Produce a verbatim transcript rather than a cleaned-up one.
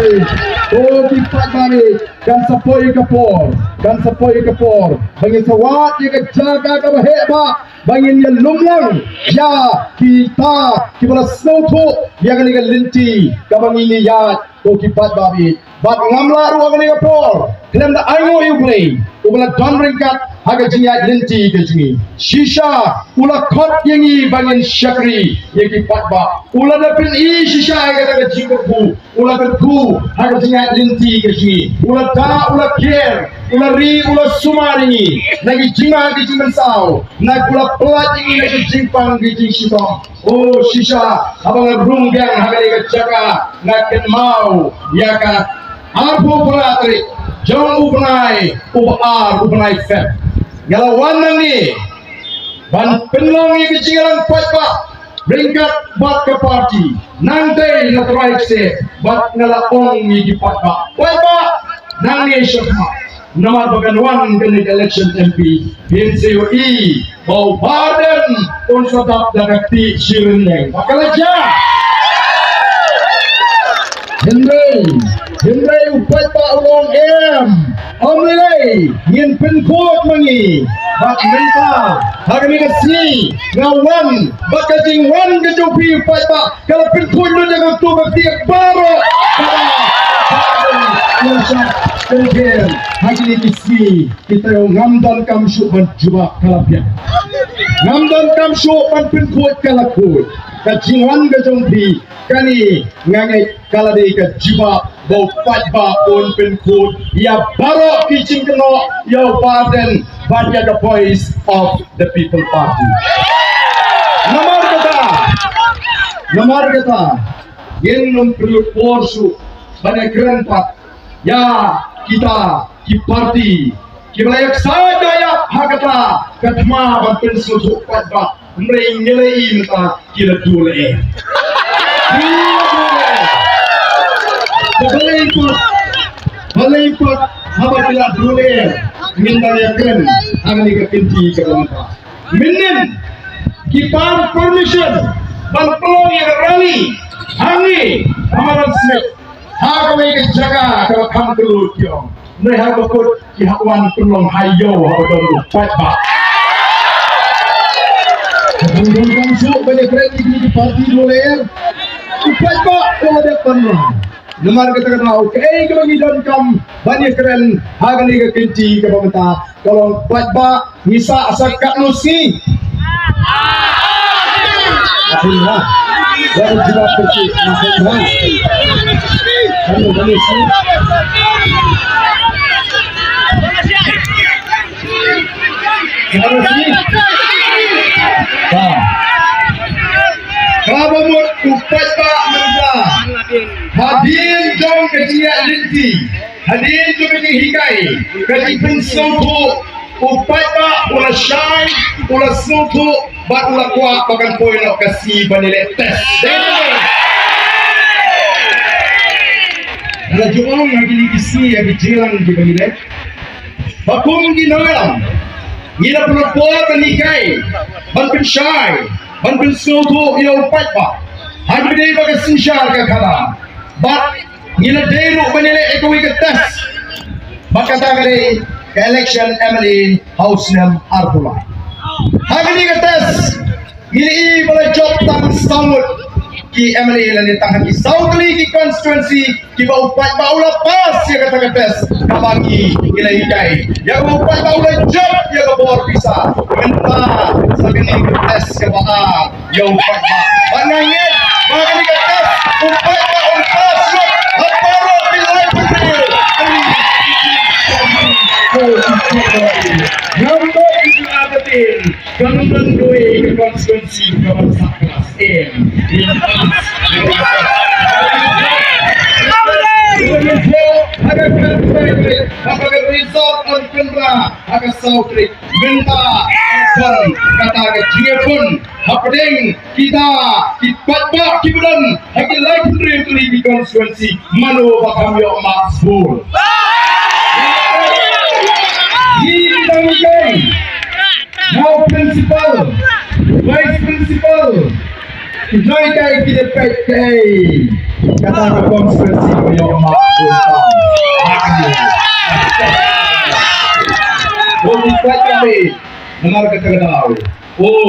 Ko ki paidbah, kan sa poi ka por, kan sa poi ka por ba ngin sa wad ïa ka jaka kaba heh ba, ba ngin ïalum lang ïa kita kiba la sngewthuh ïa kane ka lynti kaba ngin ïa ïaid, ko ki paidbah. Bad ngam lah ruh ha kane ka por khlem da ainguh ïa U Blei uba la don ryngkat ha ka jingïaid lynti ka jong ngi. Shisha u la khot ïa ngi ba ngin shakri ïa ki paidbah. U la da pyni shisha ïa kata ka jingkyrkhu. U la kyrkhu ha ka jingïaid lynti ka jong ngi. U la da, u la ker, u la ri, u la sumar ïa ngi na ki jingma ki jingmynsaw, na u la pynlait ïa ngi na ki jingpang ki jingshitom. O shisha, haba nga rung biang ha kane ka jaka, nga kynmaw ïa ka arphew phra tarik jong u bnai uba ar, u bnai Feb. Nga la wan nangne ban pynlong ïa ka jingïalang paidbah ryngkat bad ka party. Nangta nga la trai kse bad nga la ong ïa ki paidbah, paidbah, nangne shakhmat, namar ba kan wan kane ka election M P, phin sa ïohi ba u Bah Ardent un sa dap da ka kti shi ryndeng. Ba ka la jia. Hynrei, hynrei u paidbah u ong em. Ym lei lei, ngin pynkhuid ma ngi. Bad mynta ha kane ka sngi nga wan bad ka jingwan ka jong phi paidbah ka la pynkhuid lut ïa kato ka kti baroh. Kaba, kaba, kaba, kaba, ha kine ki sngi kita ïoh ngam donkam shuh ban jubab, ka la biang. Ngam donkam shuh ban pynkhuid, ka la khuid. Ka jingwan ka jong phi kane nga ngeit ka la dei ka jubab ba u paidbah un pynkhuid ïa baroh ki jingkynnoh ïa u Bah Ardent bad ïa ka Voice of the People Party. Namar kata, namar kata, ngin ym pynlut por shuh ban ïakren pat ïa kita ki party kiba la ïaksaid ïa ha kata ka thma ban pynsngewthuh paidbah. Hynrei ngi la ïohi mynta ki la duh lyer. Balei pat, balei pat haba ki la duh lyer ngin da ïakren ha kane ka kynti kaba mynta? Mynnin ki pan permission ban pynlong ïa ka rally hangne ha Madan Smit, ha kawei ka jaka kaba kham kyllut ki ong. Hynrei haba kut ki hap wan pynlong ha ïew haba don u paidbah. Ka bun bun kam suk ban ïakren ïa kine ki party duh lyer. U paidbah u la dep ban wan. Namar kata ka daw kaei kaba ngi donkam ban ïakren ha kane ka kynti kaba mynta ka long paidbah. Ngi sah sa katno sngi? Katno, ha? Katno, jubab pyrshah. Katno, katno sngi? Katno sngi? Ha. Kaba mut u paidbah mynta, hadien jong ka jingïaid lynti, hadien jong ka jinghikai, ka jingpynsngewthuh, u paidbah u la shai, u la sngewthuh bad u la kwah ba kan poi noh ka sngi ban ïaleh test. Nga la ju ong ha kine ki sngi ha ki jingïalang kiba ngi leh ba kum ki nongïalam ngi la pynlut por ban hikai, ban pynshai, ban pynsngewthuh ïa u paidbah ha kaba dei ba ka synshar ka khadar. Bad ngi la dei ruh ban ïaleh ïa kawei ka test. Bad kata ka dei ka election M L A ha u snem arphew lai. Ha kane ka test ngi la ïohi ba la jop tang saw ngut ki M L A lane tang ha ki saw tylli ki constituency kiba u paidbah u la pass ïa kata ka test. Kaba ngi, ngi la hikai ïa kaba u paidbah u la jop ïa ka bor pisa. Mynta sa kane ka test kaba ar. Ïa u paidbah. Bad nga ngeit ba kane ka test u paidbah un pass lut ha baroh ki lai pyrthei. Ngam dei ki jingïathuh, ka nongdon doi ka constituency kaba sah klas em. Ha ka result un pynbna ha ka saw tarik. Mynta, kata ka jingïakhun hapdeng kita ki paidbah kiba don ha ki laiphew hynriew tylli ki constituency, mano ba kham ïoh marks full? Ngi ki nonghikai, na u principal, vice principal, ki nonghikai ki dei peit kaei? Kata ka constituency ka Mawlai Mawkyrwat. Bun respect kami. Namar kata ka daw. Oh,